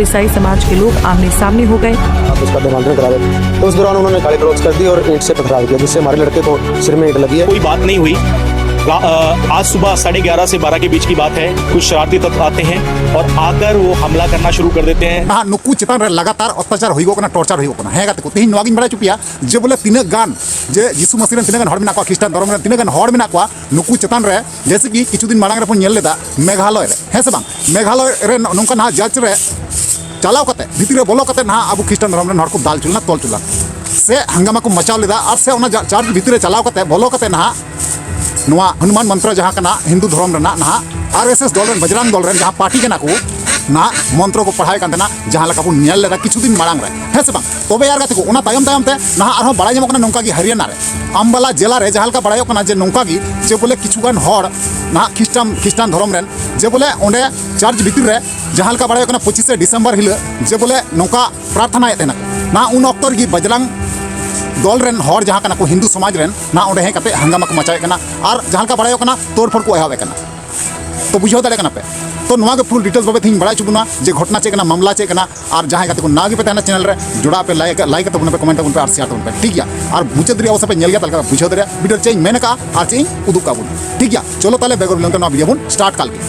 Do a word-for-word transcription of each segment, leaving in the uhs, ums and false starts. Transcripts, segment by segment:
ईसाई समाज के लोग आमने सामने हो गए। आप उसका धर्मांतरण करा रहे थे। तो उस दौरान उन्होंने गाली गलौज कर दी और ईंट से पथराव किया, जिससे हमारे लड़के को सिर में ईंट लगी है। कोई बात नहीं हुई। रा- अ, आज सुबह साढ़े ग्यारह से बारह के बीच की बात है। कुछ शरारती तत्व आते हैं और आकर वो हमला करना शुरू कर देते हैं। ᱱᱟᱦᱟᱜ ᱱᱩᱠᱩ ᱪᱮᱛᱟᱱ ᱨᱮ ᱞᱟᱜᱟᱛᱟᱨ ᱚᱛᱛᱟᱪᱟᱨ ᱦᱩᱭᱩᱜᱚᱜ ᱠᱟᱱᱟ, ᱴᱚᱨᱪᱟᱨ ᱦᱩᱭᱩᱜᱚᱜ ᱠᱟᱱᱟ᱾ ᱦᱮᱸ ᱜᱟᱛᱮ ᱠᱚ, ᱛᱮᱦᱮᱧ ᱱᱚᱣᱟ ᱜᱤᱧ ᱵᱟᱲᱟᱭ ᱦᱚᱪᱚ ᱯᱮᱭᱟ ᱡᱮ ᱵᱚᱞᱮ ᱛᱤᱱᱟᱹᱜ ᱜᱟᱱ ᱡᱮ ᱡᱤᱥᱩ ᱢᱟᱹᱥᱤ ᱨᱮᱱ ᱛᱤᱱᱟᱹᱜ ᱜᱟᱱ ᱦᱚᱲ ᱢᱮᱱᱟᱜ ᱠᱚᱣᱟ, ᱠᱷᱨᱤᱥᱴᱟᱱ ᱫᱷᱚᱨᱚᱢ ᱨᱮᱱ ᱛᱤᱱᱟᱹᱜ ᱜᱟᱱ ᱦᱚᱲ ᱢᱮᱱᱟᱜ ᱠᱚᱣᱟ, ᱱᱩᱠᱩ ᱪᱮᱛᱟᱱ ᱨᱮ ᱡᱮᱭᱥᱮ ᱠᱤ ᱠᱤᱪᱷᱩ ᱫᱤᱱ ᱢᱟᱲᱟᱝ ᱨᱮᱵᱚᱱ ᱧᱮᱞ ᱞᱮᱫᱟ ᱢᱮᱜᱷᱟᱞᱚᱭ ᱨᱮ, ᱦᱮᱸ ᱥᱮ ᱵᱟᱝ? ᱢᱮᱜᱷᱟᱞᱚᱭ ᱨᱮ ᱱᱚ- ᱱᱚᱝᱠᱟ ᱱᱟᱦᱟᱜ ᱡᱟᱡᱽ ᱨᱮ ᱪᱟᱞᱟᱣ ᱠᱟᱛᱮ, ᱵᱷᱤᱛᱤᱨ ᱨᱮ ᱵᱚᱞᱚ ᱠᱟᱛᱮ ᱱᱟᱦᱟᱜ ᱟᱵᱚ ᱠᱷᱨᱤᱥᱴᱟᱱ ᱫᱷᱚᱨᱚᱢ ᱨᱮᱱ ᱦᱚᱲ ᱠᱚ ᱫᱟᱞ ᱪᱩᱞ ᱞᱮᱱᱟ, ᱛᱚᱞ ᱪᱩᱞ ᱞᱮᱱᱟ, ᱥᱮ ᱦᱟᱝᱜᱟᱢᱟ ᱠᱚ ᱢᱟᱪᱟᱣ ᱞᱮᱫᱟ᱾ ᱟᱨ ᱥᱮ ᱚᱱᱟ ᱡᱟ- ᱪᱟᱨᱪ ᱵᱷᱤᱛᱤᱨ ᱨᱮ ᱪᱟᱞᱟᱣ ᱠᱟᱛᱮ, ᱵᱚᱞᱚ ᱠᱟᱛᱮ ᱱᱟᱦᱟᱜ ᱱᱚᱣᱟ ᱦᱚᱱᱩᱢᱟᱱ ᱢᱚᱱᱛᱨᱚ ᱡᱟᱦᱟᱸ ᱠᱟᱱᱟ ᱦᱤᱱᱫᱩ ᱫᱷᱚᱨᱚᱢ ᱨᱮᱱᱟᱜ, ᱱᱟᱦᱟᱜ ᱟᱨ ᱮᱥ ᱮᱥ ᱫᱚᱞ ᱨᱮᱱ, ᱵᱟᱡᱽᱨᱟᱝ ᱫᱚᱞ ᱨᱮᱱ ᱡᱟᱦᱟᱸ ᱯᱟᱨᱴᱤ ᱠᱟᱱᱟ ᱠᱚ, ᱱᱟᱦᱟᱜ ᱢᱚᱱᱛᱨᱚ ᱠᱚ ᱯᱟᱲᱦᱟᱣᱮᱫ ᱠᱟᱱ ᱛᱟᱦᱮᱱᱟ, ᱡᱟᱦᱟᱸ ᱞᱮᱠᱟ ᱵᱚᱱ ᱧᱮᱞ ᱞᱮᱫᱟ ᱠᱤᱪᱷᱩ ᱫᱤᱱ ᱢᱟᱲᱟᱝ ᱨᱮ, ᱦᱮᱸ ᱥᱮ ᱵᱟᱝ? ᱛᱚᱵᱮ ᱭᱟᱨ ᱜᱟᱛᱮ ᱠᱚ, ᱚᱱᱟ ᱛᱟᱭᱚᱢ ᱛᱟᱭᱚᱢ ᱛᱮ ᱱᱟᱦᱟᱜ ᱟᱨᱦᱚᱸ ᱵᱟᱲᱟᱭ ᱧᱟᱢᱚᱜ ᱠᱟᱱᱟ ᱱᱚᱝᱠᱟ ᱜᱮ ᱦᱟᱨᱤᱭᱟᱱᱟ ᱨᱮ, ᱟᱢᱵᱟᱞᱟ ᱡᱮᱞᱟ ᱨᱮ ᱡᱟᱦᱟᱸ ᱞᱮᱠᱟ ᱵᱟᱲᱟᱭᱚᱜ ᱠᱟᱱᱟ ᱡᱮ ᱱᱚᱝᱠᱟ ᱜᱮ ᱡᱮ ᱵᱚᱞᱮ ᱠᱤᱪᱷᱩ ᱜᱟᱱ ᱦᱚᱲ ᱱᱟᱦᱟᱜ ᱠᱷᱨᱤᱥᱴᱟᱱ, ᱠᱷᱨᱤᱥᱴᱟᱱ ᱫᱷᱚᱨᱚᱢ ᱨᱮᱱ ᱡᱮ ᱵᱚᱞᱮ ᱚᱸᱰᱮ ᱪᱟᱨᱪ ᱵᱷᱤᱛᱤᱨ ᱨᱮ ᱡᱟᱦᱟᱸ ᱞᱮᱠᱟ ᱵᱟᱲᱟᱭᱚᱜ ᱠᱟᱱᱟ ᱯᱚᱸᱪᱤᱥᱮ ᱰᱤᱥᱮᱢᱵᱚᱨ ᱦᱤᱞᱳᱜ ᱡᱮ ᱵᱚᱞᱮ ᱱᱚᱝᱠᱟ ᱯᱨᱟᱨᱛᱷᱚᱱᱟᱭᱮᱫ ᱛᱟᱦᱮᱱᱟ ᱠᱚ᱾ ᱱᱟᱦᱟᱜ ᱩᱱ ᱚᱠᱛᱚ ᱨᱮᱜᱮ ᱵᱟᱡᱽᱨᱟᱝ ᱫᱚᱞ ᱨᱮᱱ ᱦᱚᱲ ᱡᱟᱦᱟᱸ ᱠᱟᱱᱟ ᱠᱚ, ᱦᱤᱱᱫᱩ ᱥᱚᱢᱟᱡᱽ ᱨᱮᱱ, ᱱᱟᱦᱟᱜ ᱚᱸᱰᱮ ᱦᱮᱡ ᱠᱟᱛᱮ ᱦᱟᱝᱜᱟᱢᱟ ᱠᱚ ᱢᱟᱪᱟᱣᱮᱫ ᱠᱟᱱᱟ᱾ ᱟᱨ ᱡᱟᱦᱟᱸ ᱞᱮᱠᱟ ᱵᱟᱲᱟᱭᱚᱜ ᱠᱟᱱᱟ, ᱛᱳᱲᱯᱷᱳᱲ ᱠᱚ ᱮᱦᱚᱵᱮᱫ ᱠᱟᱱᱟ᱾ ᱛᱚ ᱵᱩᱡᱷᱟᱹᱣ ᱫᱟᱲᱮᱭᱟᱜ ᱠᱟᱱᱟ ᱯᱮ᱾ ᱛᱚ ᱱᱚᱣᱟ ᱜᱮ ᱯᱷᱩᱞ ᱰᱤᱴᱮᱞᱥ ᱵᱟᱵᱮ ᱛᱮᱦᱮᱧ ᱵᱟᱲᱟᱭ ᱦᱚᱪᱚ ᱵᱚᱱᱟ ᱡᱮ ᱜᱷᱚᱴᱱᱟ ᱪᱮᱫ ᱠᱟᱱᱟ, ᱢᱟᱢᱞᱟ ᱪᱮᱫ ᱠᱟᱱᱟ᱾ ᱟᱨ ᱡᱟᱦᱟᱸᱭ ᱜᱟᱛᱮ ᱠᱚ ᱱᱟᱣᱟ ᱜᱮᱯᱮ ᱛᱟᱦᱮᱱᱟ ᱪᱮᱱᱮᱞ ᱨᱮ, ᱡᱚᱲᱟᱣ ᱯᱮ, ᱞᱟᱭᱤᱠ, ᱞᱟᱭᱤᱠ ᱛᱟᱵᱚᱱ ᱯᱮ, ᱠᱚᱢᱮᱱᱴ ᱛᱟᱵᱚᱱ ᱯᱮ ᱟᱨ ᱥᱮᱭᱟᱨ ᱛᱟᱵᱚᱱ ᱯᱮ, ᱴᱷᱤᱠ ᱜᱮᱭᱟ? ᱟᱨ ᱢᱩᱪᱟᱹᱫ ᱨᱮᱭᱟᱜ ᱚᱵᱚᱥᱥᱳᱭ ᱯᱮ ᱧᱮᱞ ᱜᱮᱭᱟ, ᱛᱟᱦᱞᱮ ᱠᱷᱟᱱ ᱯᱮ ᱵᱩᱡᱷᱟᱹᱣ ᱫᱟᱲᱮᱭᱟᱜᱼᱟ ᱵᱷᱤᱰᱤᱭᱳ ᱪᱮᱫ ᱤᱧ ᱢᱮᱱ ᱟᱠᱟᱫᱼᱟ ᱟᱨ ᱪᱮᱫ ᱤᱧ ᱩᱫᱩᱜ ᱠᱟᱜ ᱵᱚᱱᱟ, ᱴᱷᱤᱠ ᱜᱮᱭᱟ? ᱪᱚᱞᱚ ᱛᱟᱦᱞᱮ ᱵᱮᱜᱚᱨ ᱵᱤᱞᱚᱢ ᱛᱮ ᱱᱚᱣᱟ ᱵᱷᱤᱰᱤᱭᱳ ᱵᱚᱱ ᱥᱴᱟᱨᱴ ᱠᱟᱜ ᱞᱮᱜᱮ᱾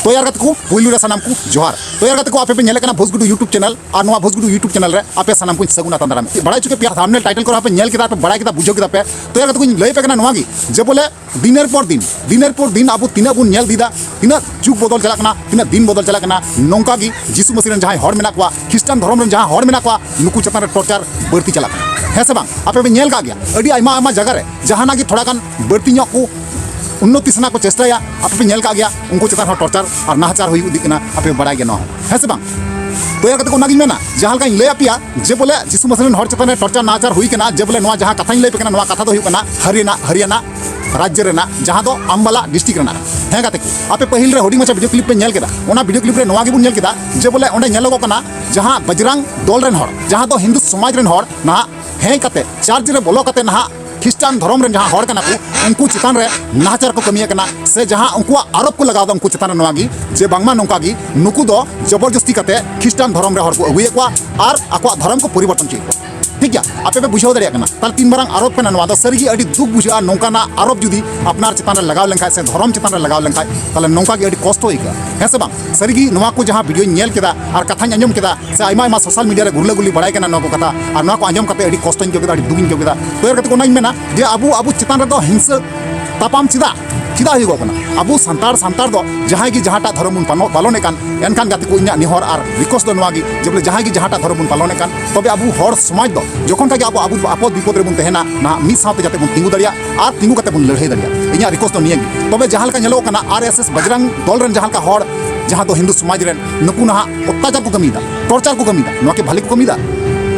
ᱛᱚ ᱭᱟᱨ ᱜᱟᱛᱮ ᱠᱚ, ᱯᱩᱭᱞᱩ ᱨᱮ ᱥᱟᱱᱟᱢ ᱠᱚ ᱡᱚᱦᱟᱨ᱾ ᱛᱚ ᱭᱟᱨ ᱜᱟᱛᱮ ᱠᱚ, ᱟᱯᱮ ᱯᱮ ᱧᱮᱞᱮᱫ ᱠᱟᱱᱟ ᱵᱷᱳᱡᱽᱜᱩᱰᱩ YouTube ᱪᱮᱱᱮᱞ, ᱟᱨ ᱱᱚᱣᱟ ᱵᱷᱳᱡᱽᱜᱩᱰᱩ YouTube ᱪᱮᱱᱮᱞ ᱨᱮ ᱟᱯᱮ ᱥᱟᱱᱟᱢ ᱠᱚᱧ ᱥᱟᱹᱜᱩᱱ ᱟᱛᱟᱝ ᱫᱟᱨᱟᱢ᱾ ᱵᱟᱲᱟᱭ ᱦᱚᱪᱚ ᱠᱮᱫ ᱯᱮᱭᱟ, ᱛᱷᱟᱢᱵᱱᱮᱞ ᱴᱟᱭᱴᱮᱞ ᱠᱚᱨᱮ ᱦᱚᱸᱯᱮ ᱧᱮᱞ ᱠᱮᱫᱟ, ᱯᱮ ᱵᱟᱲᱟᱭ ᱠᱮᱫᱟ, ᱵᱩᱡᱷᱟᱹᱣ ᱠᱮᱫᱟ ᱯᱮ᱾ ᱛᱚ ᱭᱟᱨ ᱜᱟᱛᱮ ᱠᱚᱧ ᱞᱟᱹᱭ ᱟᱯᱮ ᱠᱟᱱᱟ ᱱᱚᱣᱟ ᱜᱮ ᱡᱮ ᱵᱚᱞᱮ ᱫᱤᱱᱮᱨ ᱯᱚᱨ ᱫᱤᱱ, ᱫᱤᱱᱮᱨ ᱯᱚᱨ ᱫᱤᱱ ᱟᱵᱚ ᱛᱤᱱᱟᱹᱜ ᱵᱚᱱ ᱧᱮᱞ ᱤᱫᱤᱭᱮᱫᱟ, ᱛᱤᱱᱟᱹᱜ ᱡᱩᱜᱽ ᱵᱚᱫᱚᱞ ᱪᱟᱞᱟᱜ ᱠᱟᱱᱟ, ᱛᱤᱱᱟᱹᱜ ᱫᱤᱱ ᱵᱚᱫᱚᱞ ᱪᱟᱞᱟᱜ ᱠᱟᱱᱟ, ᱱᱚᱝᱠᱟ ᱜᱮ ᱡᱤᱥᱩ ᱢᱟᱹᱥᱤ ᱨᱮᱱ ᱡᱟᱦᱟᱸᱭ ᱦᱚᱲ ᱢᱮᱱᱟᱜ ᱠᱚᱣᱟ, ᱠᱷᱨᱤᱥᱴᱟᱱ ᱫᱷᱚᱨᱚᱢ ᱨᱮᱱ ᱡᱟᱦᱟᱸᱭ ᱦᱚᱲ ᱢᱮᱱᱟᱜ ᱠᱚᱣᱟ, ᱱᱩᱠᱩ ᱪᱮᱛᱟᱱ ᱨᱮ ᱴᱚᱨᱪᱟᱨ ᱵᱟᱹᱲᱛᱤ ᱪᱟᱞᱟᱜ ᱠᱟᱱᱟ, ᱦᱮᱸ ᱥᱮ ᱵᱟᱝ? ᱟᱯᱮ ᱯᱮ ᱧᱮᱞ ᱠᱟᱜ ᱜᱮᱭᱟ, ᱟᱹᱰᱤ ᱟᱭᱢᱟ ᱟᱭᱢᱟ ᱡᱟᱭᱜᱟ ᱨᱮ ᱡᱟᱦᱟᱱᱟᱜ ᱜᱮ ᱛᱷᱚᱲᱟ ᱜᱟᱱ ᱵᱟᱹᱲᱛᱤ ᱧᱚᱜ ᱠᱚ ᱩᱱᱱᱚᱛᱤ ᱥᱟᱱᱟ ᱠᱚ ᱪᱮᱥᱴᱟᱭᱟ, ᱟᱯᱮ ᱯᱮ ᱧᱮᱞ ᱠᱟᱜ ᱜᱮᱭᱟ, ᱩᱱᱠᱩ ᱪᱮᱛᱟᱱ ᱦᱚᱸ ᱴᱚᱨᱪᱟᱨ ᱟᱨ ᱱᱟᱦᱟᱪᱟᱨ ᱦᱩᱭ ᱤᱫᱤᱜ ᱠᱟᱱᱟ, ᱟᱯᱮ ᱯᱮ ᱵᱟᱲᱟᱭ ᱜᱮᱭᱟ ᱱᱚᱣᱟ ᱦᱚᱸ, ᱦᱮᱸ ᱥᱮ ᱵᱟᱝ? ᱛᱚ ᱭᱟᱨ ᱜᱟᱛᱮ ᱠᱚ, ᱚᱱᱟᱜᱤᱧ ᱢᱮᱱᱟ, ᱡᱟᱦᱟᱸ ᱞᱮᱠᱟᱧ ᱞᱟᱹᱭ ᱟᱯᱮᱭᱟ ᱡᱮ ᱵᱚᱞᱮ ᱡᱤᱥᱩ ᱢᱟᱹᱥᱤ ᱨᱮᱱ ᱦᱚᱲ ᱪᱮᱛᱟᱱ ᱨᱮ ᱴᱚᱨᱪᱟᱨ ᱱᱟᱦᱟᱪᱟᱨ ᱦᱩᱭ ᱠᱟᱱᱟ, ᱡᱮ ᱵᱚᱞᱮ ᱱᱚᱣᱟ ᱡᱟᱦᱟᱸ ᱠᱟᱛᱷᱟᱧ ᱞᱟᱹᱭ ᱟᱯᱮ ᱠᱟᱱᱟ, ᱱᱚᱣᱟ ᱠᱟᱛᱷᱟ ᱫᱚ ᱦᱩᱭᱩᱜ ᱠᱟᱱᱟ ᱦᱟᱨᱤᱭᱟᱱᱟ, ᱦᱟᱨᱤᱭᱟᱱᱟ ᱨᱟᱡᱽᱡᱚ ᱨᱮᱱᱟᱜ, ᱡᱟᱦᱟᱸ ᱫᱚ ᱟᱢᱵᱟᱞᱟ ᱰᱤᱥᱴᱨᱤᱠᱴ ᱨᱮᱱᱟᱜ᱾ ᱦᱮᱸ ᱜᱟᱛᱮ ᱠᱚ, ᱟᱯᱮ ᱯᱟᱹᱦᱤᱞ ᱨᱮ ᱦᱩᱰᱤᱧ ᱢᱟᱪᱷᱟ ᱵᱷᱤᱰᱤᱭᱳ ᱠᱞᱤᱯ ᱯᱮ ᱧᱮᱞ ᱠᱮᱫᱟ, ᱚᱱᱟ ᱵᱷᱤᱰᱤᱭᱳ ᱠᱞᱤᱯ ᱨᱮ ᱱᱚᱣᱟ ᱜᱮᱵᱚᱱ ᱧᱮᱞ ᱠᱮᱫᱟ ᱡᱮ ᱵᱚᱞᱮ ᱚᱸᱰᱮ ᱧᱮᱞᱚᱜᱚᱜ ᱠᱟᱱᱟ ᱡᱟᱦᱟᱸ ᱵᱟᱡᱽᱨᱟᱝ ᱫᱚᱞ ᱨᱮᱱ ᱦᱚᱲ, ᱡᱟᱦᱟᱸ ᱫᱚ ᱦᱤᱱᱫᱩ ᱥᱚᱢᱟᱡᱽ ᱨᱮᱱ ᱦᱚᱲ ᱱᱟᱦᱟᱜ ᱦᱮᱡ ᱠᱟᱛᱮ, ᱪᱟᱨᱪ ᱨᱮ ᱵᱚᱞᱚ ᱠᱟᱛᱮ ᱱᱟᱦᱟᱜ ᱠᱷᱨᱤᱥᱴᱟᱱ ᱫᱷᱚᱨᱚᱢ ᱨᱮᱱ ᱡᱟᱦᱟᱸ ᱦᱚᱲ ᱠᱟᱱᱟ ᱠᱚ, ᱩᱱᱠᱩ ᱪᱮᱛᱟᱱ ᱨᱮ ᱱᱟᱦᱟᱪᱟᱨ ᱠᱚ ᱠᱟᱹᱢᱤᱭᱮᱫ ᱠᱟᱱᱟ, ᱥᱮ ᱡᱟᱦᱟᱸ ᱩᱱᱠᱩᱣᱟᱜ ᱟᱨᱳᱯ ᱠᱚ ᱞᱟᱜᱟᱣ ᱮᱫᱟ ᱩᱱᱠᱩ ᱪᱮᱛᱟᱱ ᱨᱮ ᱱᱚᱣᱟ ᱜᱮ, ᱡᱮ ᱵᱟᱝᱢᱟ ᱱᱚᱝᱠᱟ ᱜᱮ ᱱᱩᱠᱩ ᱫᱚ ᱡᱚᱵᱚᱨᱡᱚᱥᱛᱤ ᱠᱟᱛᱮ ᱠᱷᱨᱤᱥᱴᱟᱱ ᱫᱷᱚᱨᱚᱢ ᱨᱮ ᱦᱚᱲ ᱠᱚ ᱟᱹᱜᱩᱭᱮᱫ ᱠᱚᱣᱟ ᱟᱨ ᱟᱠᱚᱣᱟᱜ ᱫᱷᱚᱨᱚᱢ ᱠᱚ ᱯᱚᱨᱤᱵᱚᱨᱛᱚᱱ ᱦᱚᱪᱚᱭᱮᱫ ᱠᱚᱣᱟ᱾ ᱴᱷᱤᱠ ᱜᱮᱭᱟ, ᱟᱯᱮ ᱯᱮ ᱵᱩᱡᱷᱟᱹᱣ ᱫᱟᱲᱮᱭᱟᱜ ᱠᱟᱱᱟ᱾ ᱛᱟᱦᱞᱮ ᱛᱤᱱ ᱢᱟᱨᱟᱝ ᱟᱨᱳᱯ ᱠᱟᱱᱟ ᱱᱚᱣᱟ ᱫᱚ᱾ ᱥᱟᱹᱨᱤᱜᱮ ᱟᱹᱰᱤ ᱫᱩᱠ ᱵᱩᱡᱷᱟᱹᱜᱼᱟ ᱱᱚᱝᱠᱟᱱᱟᱜ ᱟᱨᱳᱯ ᱡᱩᱫᱤ ᱟᱯᱱᱟᱨ ᱪᱮᱛᱟᱱ ᱨᱮ ᱞᱟᱜᱟᱣ ᱞᱮᱱᱠᱷᱟᱡ ᱥᱮ ᱫᱷᱚᱨᱚᱢ ᱪᱮᱛᱟᱱ ᱨᱮ ᱞᱟᱜᱟᱣ ᱞᱮᱱᱠᱷᱟᱡ, ᱛᱟᱦᱞᱮ ᱱᱚᱝᱠᱟ ᱜᱮ ᱟᱹᱰᱤ ᱠᱚᱥᱴᱚ ᱟᱹᱭᱠᱟᱹᱜᱼᱟ, ᱦᱮᱸ ᱥᱮ ᱵᱟᱝ? ᱥᱟᱹᱨᱤᱜᱮ ᱱᱚᱣᱟ ᱠᱚ ᱡᱟᱦᱟᱸ ᱵᱷᱤᱰᱤᱭᱳᱧ ᱧᱮᱞ ᱠᱮᱫᱟ ᱟᱨ ᱠᱟᱛᱷᱟᱧ ᱟᱸᱡᱚᱢ ᱠᱮᱫᱟ, ᱥᱮ ᱟᱭᱢᱟ ᱟᱭᱢᱟ ᱥᱳᱥᱟᱞ ᱢᱤᱰᱤᱭᱟ ᱨᱮ ᱜᱩᱨᱞᱟᱹ ᱜᱩᱨᱞᱤ ᱵᱟᱲᱟᱭ ᱠᱟᱱᱟ ᱱᱚᱣᱟ ᱠᱚ ᱠᱟᱛᱷᱟ, ᱟᱨ ᱱᱚᱣᱟ ᱠᱚ ᱟᱸᱡᱚᱢ ᱠᱟᱛᱮ ᱟᱹᱰᱤ ᱠᱚᱥᱴᱚᱧ ᱟᱹᱭᱠᱟᱹᱣ ᱠᱮᱫᱟ, ᱟᱹᱰᱤ ᱫᱩᱠᱤᱧ ᱟᱹᱭᱠᱟᱹᱣ ᱠᱮᱫᱟ᱾ ᱛᱚ ᱮᱨ ᱠᱟᱛᱮ ᱠᱚ ᱚᱱᱟᱧ ᱢᱮᱱᱟ ᱡᱮ ᱟᱵᱚ ᱟᱵᱚ ᱪᱮᱛᱟᱱ ᱨᱮᱫᱚ ᱦᱤᱝᱥᱟᱹ ᱛᱟᱯᱟᱢ ᱪᱮᱫᱟᱜ, ᱪᱮᱫᱟᱜ ᱦᱩᱭᱩᱜᱚᱜ ᱠᱟᱱᱟ? ᱟᱵᱚ ᱥᱟᱱᱛᱟᱲ, ᱥᱟᱱᱛᱟᱲ ᱫᱚ ᱡᱟᱦᱟᱸᱭ ᱜᱮ ᱡᱟᱦᱟᱸᱴᱟᱜ ᱫᱷᱚᱨᱚᱢ ᱵᱚᱱ ᱯᱟᱞᱚ-, ᱯᱟᱞᱚᱱᱮᱫ ᱠᱟᱱ, ᱮᱱᱠᱷᱟᱱ ᱜᱟᱛᱮ ᱠᱚ, ᱤᱧᱟᱹᱜ ᱱᱮᱦᱚᱨ ᱟᱨ ᱨᱤᱠᱣᱮᱥᱴ ᱫᱚ ᱱᱚᱣᱟ ᱜᱮ ᱡᱮ ᱵᱚᱞᱮ ᱡᱟᱦᱟᱸᱭ ᱜᱮ ᱡᱟᱦᱟᱸᱴᱟᱜ ᱫᱷᱚᱨᱚᱢ ᱵᱚᱱ ᱯᱟᱞᱚᱱᱮᱫ ᱠᱟᱱ, ᱛᱚᱵᱮ ᱟᱵᱚ ᱦᱚᱲ ᱥᱚᱢᱟᱡᱽ ᱫᱚ ᱡᱚᱠᱷᱚᱱ ᱠᱷᱟᱡ ᱜᱮ ᱟᱵᱚ, ᱟᱵᱚ ᱟᱯᱚᱫ ᱵᱤᱯᱚᱫ ᱨᱮᱵᱚᱱ ᱛᱟᱦᱮᱱᱟ, ᱱᱟᱦᱟᱜ ᱢᱤᱫ ᱥᱟᱶᱛᱮ ᱡᱟᱛᱮ ᱵᱚᱱ ᱛᱤᱸᱜᱩ ᱫᱟᱲᱮᱭᱟᱜ ᱟᱨ ᱛᱤᱸᱜᱩ ᱠᱟᱛᱮ ᱵᱚᱱ ᱞᱟᱹᱲᱦᱟᱹᱭ ᱫᱟᱲᱮᱭᱟᱜ᱾ ᱤᱧᱟᱹᱜ ᱨᱤᱠᱣᱮᱥᱴ ᱫᱚ ᱱᱤᱭᱟᱹ ᱜᱮ᱾ ᱛᱚᱵᱮ ᱡᱟᱦᱟᱸ ᱞᱮᱠᱟ ᱧᱮᱞᱚᱜ ᱠᱟᱱᱟ, ᱟᱨ ᱮᱥ ᱮᱥ ᱵᱟᱡᱽᱨᱟᱝ ᱫᱚᱞ ᱨᱮᱱ ᱡᱟᱦᱟᱸ ᱞᱮᱠᱟ ᱦᱚᱲ, ᱡᱟᱦᱟᱸ ᱫᱚ ᱦᱤᱱᱫᱩ ᱥᱚᱢᱟᱡᱽ ᱨᱮᱱ, ᱱᱩᱠᱩ ᱱᱟᱦᱟᱜ ᱚᱛᱛᱟᱪᱟᱨ ᱠᱚ ᱠᱟᱹᱢᱤᱭᱮᱫᱟ, ᱴᱚᱨᱪᱟᱨ ᱠᱚ ᱠᱟᱹᱢᱤᱭᱮᱫᱟ, ᱱᱚᱣᱟ ᱠᱤ ᱵᱷᱟᱞᱮ ᱠᱚ ᱠᱟᱹᱢᱤᱭᱮᱫᱟ?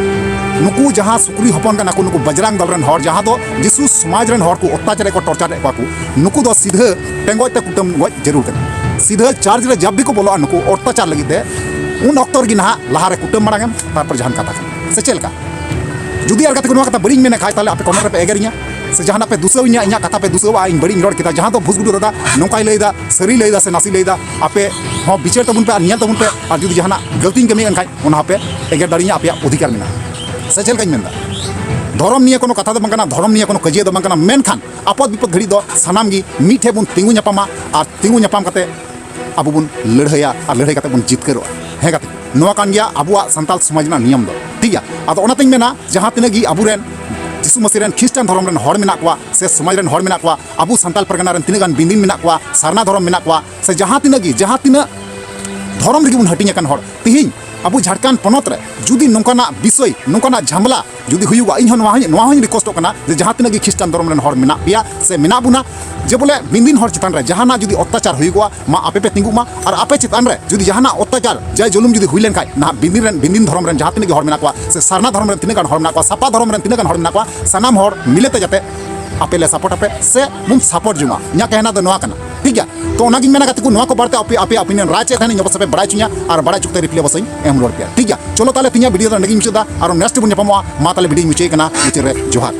ᱱᱩᱠᱩ ᱡᱟᱦᱟᱸ ᱥᱩᱠᱨᱤ ᱦᱚᱯᱚᱱ ᱠᱟᱱᱟ ᱠᱚ, ᱱᱩᱠᱩ ᱵᱟᱡᱽᱨᱟᱝ ᱫᱚᱞ ᱨᱮᱱ ᱦᱚᱲ, ᱡᱟᱦᱟᱸ ᱫᱚ ᱡᱤᱥᱩ ᱥᱚᱢᱟᱡᱽ ᱨᱮᱱ ᱦᱚᱲ ᱠᱚ ᱚᱛᱛᱟᱪᱟᱨᱮᱫ ᱠᱚ, ᱴᱚᱨᱪᱟᱨᱮᱫ ᱠᱚᱣᱟ ᱠᱚ, ᱱᱩᱠᱩ ᱫᱚ ᱥᱤᱫᱷᱟᱹ ᱴᱮᱸᱜᱚᱡ ᱛᱮ ᱠᱩᱴᱟᱹᱢ ᱜᱚᱡ ᱡᱟᱹᱨᱩᱲ ᱠᱟᱱᱟ᱾ ᱥᱤᱫᱷᱟᱹ ᱪᱟᱨᱪ ᱨᱮ ᱡᱟᱵ ᱵᱷᱤ ᱠᱚ ᱵᱚᱞᱚᱜᱼᱟ ᱱᱩᱠᱩ ᱚᱛᱛᱟᱪᱟᱨ ᱞᱟᱹᱜᱤᱫ ᱛᱮ, ᱩᱱ ᱚᱠᱛᱚ ᱨᱮᱜᱮ ᱱᱟᱦᱟᱜ ᱞᱟᱦᱟᱨᱮ ᱠᱩᱴᱟᱹᱢ ᱢᱟᱲᱟᱝ ᱮᱢ, ᱛᱟᱨᱯᱚᱨ ᱡᱟᱦᱟᱱ ᱠᱟᱛᱷᱟ ᱠᱟᱱᱟ, ᱥᱮ ᱪᱮᱫ ᱞᱮᱠᱟ? ᱡᱩᱫᱤ ᱟᱨ ᱜᱟᱛᱮ ᱠᱚ ᱱᱚᱣᱟ ᱠᱟᱛᱷᱟ ᱵᱟᱹᱲᱤᱡ ᱢᱮᱱᱮᱫ ᱠᱷᱟᱡ, ᱛᱟᱦᱞᱮ ᱟᱯᱮ ᱠᱚᱢᱮᱱᱴ ᱨᱮᱯᱮ ᱮᱜᱮᱨᱤᱧᱟ, ᱥᱮ ᱡᱟᱦᱟᱱᱟᱜ ᱯᱮ ᱫᱩᱥᱟᱹᱣᱤᱧᱟ, ᱤᱧᱟᱹᱜ ᱠᱟᱛᱷᱟ ᱯᱮ ᱫᱩᱥᱟᱹᱣᱟ, ᱤᱧ ᱵᱟᱹᱲᱤᱡ ᱤᱧ ᱨᱚᱲ ᱠᱮᱫᱟ, ᱡᱟᱦᱟᱸ ᱫᱚ ᱵᱷᱩᱥᱜᱩᱰᱩ ᱫᱟᱫᱟ ᱱᱚᱝᱠᱟᱭ ᱞᱟᱹᱭᱫᱟ, ᱥᱟᱹᱨᱤ ᱞᱟᱹᱭᱫᱟ ᱥᱮ ᱱᱟᱥᱮ ᱞᱟᱹᱭᱫᱟ, ᱟᱯᱮ ᱦᱚᱸ ᱵᱤᱪᱟᱹᱨ ᱛᱟᱵᱚᱱ ᱯᱮ ᱟᱨ ᱧᱮᱞ ᱛᱟᱵᱚᱱ ᱯᱮ, ᱟᱨ ᱡᱩᱫᱤ ᱡᱟᱦᱟᱱᱟᱜ ᱜᱟᱹᱞᱛᱤᱧ ᱠᱟᱹᱢᱤᱭᱮᱫ ᱠᱷᱟᱡ, ᱚᱱᱟ ᱦᱚᱸᱯᱮ ᱮᱜᱮᱨ ᱫᱟᱲᱮᱭᱟᱹᱧᱟ, ᱟᱯᱮᱭᱟᱜ ᱚᱫᱷᱤᱠᱟᱨ ᱢᱮᱱᱟᱜᱼᱟ᱾ ᱥᱮ ᱪᱮᱫ ᱞᱮᱠᱟᱧ ᱢᱮᱱᱫᱟ? ᱫᱷᱚᱨᱚᱢ ᱱᱤᱭᱮ ᱠᱳᱱᱳ ᱠᱟᱛᱷᱟ ᱫᱚ ᱵᱟᱝ ᱠᱟᱱᱟ, ᱫᱷᱚᱨᱚᱢ ᱱᱤᱭᱮ ᱠᱳᱱᱳ ᱠᱟᱹᱡᱤᱭᱟᱹ ᱫᱚ ᱵᱟᱝ ᱠᱟᱱᱟ, ᱢᱮᱱᱠᱷᱟᱱ ᱟᱯᱚᱫ ᱵᱤᱯᱚᱫ ᱜᱷᱟᱹᱲᱤᱡ ᱫᱚ ᱥᱟᱱᱟᱢ ᱜᱮ ᱢᱤᱫ ᱴᱷᱮᱱ ᱵᱚᱱ ᱛᱤᱸᱜᱩ ᱧᱟᱯᱟᱢᱟ ᱟᱨ ᱛᱤᱸᱜᱩ ᱧᱟᱯᱟᱢ ᱠᱟᱛᱮ ᱟᱵᱚ ᱵᱚᱱ ᱞᱟᱹᱲᱦᱟᱹᱭᱟ ᱟᱨ ᱞᱟᱹᱲᱦᱟᱹᱭ ᱠᱟᱛᱮ ᱵᱚᱱ ᱡᱤᱛᱠᱟᱹᱨᱚᱜᱼᱟ᱾ ᱦᱮᱸ ᱜᱟᱛᱮ, ᱱᱚᱣᱟ ᱠᱟᱱ ᱜᱮᱭᱟ ᱟᱵᱚᱣᱟᱜ ᱥᱟᱱᱛᱟᱲ ᱥᱚᱢᱟᱡᱽ ᱨᱮᱱᱟᱜ ᱱᱤᱭᱚᱢ ᱫᱚ, ᱴᱷᱤᱠ ᱜᱮᱭᱟ? ᱟᱫᱚ ᱚᱱᱟᱛᱤᱧ ᱢᱮᱱᱟ, ᱡᱟᱦᱟᱸ ᱛᱤᱱᱟᱹᱜ ᱜᱮ ᱟᱵᱚᱨᱮᱱ ᱡᱤᱥᱩ ᱢᱟᱹᱥᱤ ᱨᱮᱱ ᱠᱷᱨᱤᱥᱴᱟᱱ ᱫᱷᱚᱨᱚᱢ ᱨᱮᱱ ᱦᱚᱲ ᱢᱮᱱᱟᱜ ᱠᱚᱣᱟ ᱥᱮ ᱥᱚᱢᱟᱡᱽ ᱨᱮᱱ ᱦᱚᱲ ᱢᱮᱱᱟᱜ ᱠᱚᱣᱟ, ᱟᱵᱚ ᱥᱟᱱᱛᱟᱲ ᱯᱟᱨᱜᱟᱱᱟ ᱨᱮᱱ ᱛᱤᱱᱟᱹᱜ ᱜᱟᱱ ᱵᱤᱱᱫᱤᱱ ᱢᱮᱱᱟᱜ ᱠᱚᱣᱟ, ᱥᱟᱨᱱᱟ ᱫᱷᱚᱨᱚᱢ ᱢᱮᱱᱟᱜ ᱠᱚᱣᱟ, ᱥᱮ ᱡᱟᱦᱟᱸ ᱛᱤᱱᱟᱹᱜ ᱜᱮ, ᱡᱟᱦᱟᱸ ᱛᱤᱱᱟᱹᱜ ᱫᱷᱚᱨᱚᱢ ᱨᱮᱜᱮ ᱵᱚᱱ ᱦᱟᱹᱴᱤᱧ ᱟᱠᱟᱱ ᱦᱚᱲ, ᱛᱤᱦᱤᱧ ᱟᱵᱚ ᱡᱷᱟᱲᱠᱷᱚᱸᱰ ᱯᱚᱱᱚᱛ ᱨᱮ ᱡᱩᱫᱤ ᱱᱚᱝᱠᱟᱱᱟᱜ ᱵᱤᱥᱚᱭ, ᱱᱚᱝᱠᱟᱱᱟᱜ ᱡᱷᱟᱢᱞᱟ ᱡᱩᱫᱤ ᱦᱩᱭᱩᱜᱼᱟ, ᱤᱧ ᱦᱚᱸ ᱱᱚᱣᱟ ᱦᱚᱸᱧ, ᱱᱚᱣᱟ ᱦᱚᱸᱧ ᱨᱤᱠᱣᱮᱥᱴᱚᱜ ᱠᱟᱱᱟ ᱡᱮ ᱡᱟᱦᱟᱸ ᱛᱤᱱᱟᱹᱜ ᱜᱮ ᱠᱷᱨᱤᱥᱴᱟᱱ ᱫᱷᱚᱨᱚᱢ ᱨᱮᱱ ᱦᱚᱲ ᱢᱮᱱᱟᱜ ᱯᱮᱭᱟ ᱥᱮ ᱢᱮᱱᱟᱜ ᱵᱚᱱᱟ, ᱡᱮ ᱵᱚᱞᱮ ᱵᱤᱱᱫᱤᱱ ᱦᱚᱲ ᱪᱮᱛᱟᱱ ᱨᱮ ᱡᱟᱦᱟᱱᱟᱜ ᱡᱩᱫᱤ ᱚᱛᱛᱟᱪᱟᱨ ᱦᱩᱭᱩᱜᱚᱜᱼᱟ, ᱢᱟ ᱟᱯᱮ ᱯᱮ ᱛᱤᱸᱜᱩᱜ ᱢᱟ, ᱟᱨ ᱟᱯᱮ ᱪᱮᱛᱟᱱ ᱨᱮ ᱡᱩᱫᱤ ᱡᱟᱦᱟᱱᱟᱜ ᱚᱛᱛᱟᱪᱟᱨ, ᱡᱟᱭ ᱡᱩᱞᱩᱢ ᱡᱩᱫᱤ ᱦᱩᱭ ᱞᱮᱱᱠᱷᱟᱡ, ᱱᱟᱦᱟᱜ ᱵᱤᱱᱫᱤᱱ ᱨᱮᱱ, ᱵᱤᱱᱫᱤᱱ ᱫᱷᱚᱨᱚᱢ ᱨᱮᱱ ᱡᱟᱦᱟᱸ ᱛᱤᱱᱟᱹᱜ ᱜᱮ ᱦᱚᱲ ᱢᱮᱱᱟᱜ ᱠᱚᱣᱟ, ᱥᱮ ᱥᱟᱨᱱᱟ ᱫᱷᱚᱨᱚᱢ ᱨᱮᱱ ᱛᱤᱱᱟᱹᱜ ᱜᱟᱱ ᱦᱚᱲ ᱢᱮᱱᱟᱜ ᱠᱚᱣᱟ, ᱥᱟᱯᱟ ᱫᱷᱚᱨᱚᱢ ᱨᱮᱱ ᱛᱤᱱᱟᱹᱜ ᱜᱟᱱ ᱦᱚᱲ ᱢᱮᱱᱟᱜ ᱠᱚᱣᱟ, ᱥᱟᱱᱟᱢ ᱦᱚᱲ ᱢᱤᱞᱮ ᱛᱮ ᱡᱟᱛᱮ ᱟᱯᱮ ᱞᱮ ᱥᱟᱯᱳᱨᱴ ᱟᱯᱮ ᱥᱮ ᱵᱚᱱ ᱥᱟᱯᱳᱨᱴ ᱡᱚᱝᱟ᱾ ᱤᱧᱟᱹᱜ ᱠᱟᱦᱱᱟ ᱫᱚ ᱱᱚᱣᱟ ᱠᱟᱱᱟ, ᱴᱷᱤᱠ ᱜᱮᱭᱟ? ᱛᱚ ᱚᱱᱟᱜᱤᱧ ᱢᱮᱱᱟ ᱜᱟᱛᱮ ᱠᱚ, ᱱᱚᱣᱟ ᱠᱚ ᱵᱟᱨᱮᱛᱮ ᱟᱯᱮ, ᱟᱯᱮᱭᱟᱜ ᱚᱯᱤᱱᱤᱭᱚᱱ ᱨᱟᱭ ᱪᱮᱫ ᱛᱟᱦᱮᱱ, ᱤᱧ ᱚᱵᱚᱥᱥᱳᱭ ᱯᱮ ᱵᱟᱲᱟᱭ ᱦᱚᱪᱚᱧᱟ, ᱟᱨ ᱵᱟᱲᱟᱭ ᱦᱚᱪᱚ ᱠᱟᱛᱮ ᱨᱤᱯᱞᱟᱭ ᱚᱵᱚᱥᱥᱳᱭ ᱮᱢ ᱨᱩᱣᱟᱹᱲ ᱯᱮᱭᱟ, ᱴᱷᱤᱠ ᱜᱮᱭᱟ? ᱪᱚᱞᱚ ᱛᱟᱦᱞᱮ ᱛᱮᱦᱮᱧᱟᱜ ᱵᱷᱤᱰᱤᱭᱳ ᱫᱚ ᱱᱚᱸᱰᱮ ᱜᱤᱧ ᱢᱩᱪᱟᱹᱫ ᱮᱫᱟ, ᱟᱨᱚ ᱱᱮᱠᱥᱴ ᱵᱚᱱ ᱧᱟᱯᱟᱢᱚᱜᱼᱟ᱾ ᱢᱟ ᱛᱟᱦᱞᱮ ᱵᱷᱤᱰᱤᱭᱳᱧ ᱢᱩᱪᱟᱹᱫ ᱠᱟᱱᱟ, ᱢᱩᱪᱟᱹᱫ ᱨᱮ ᱡᱚᱦᱟᱨ᱾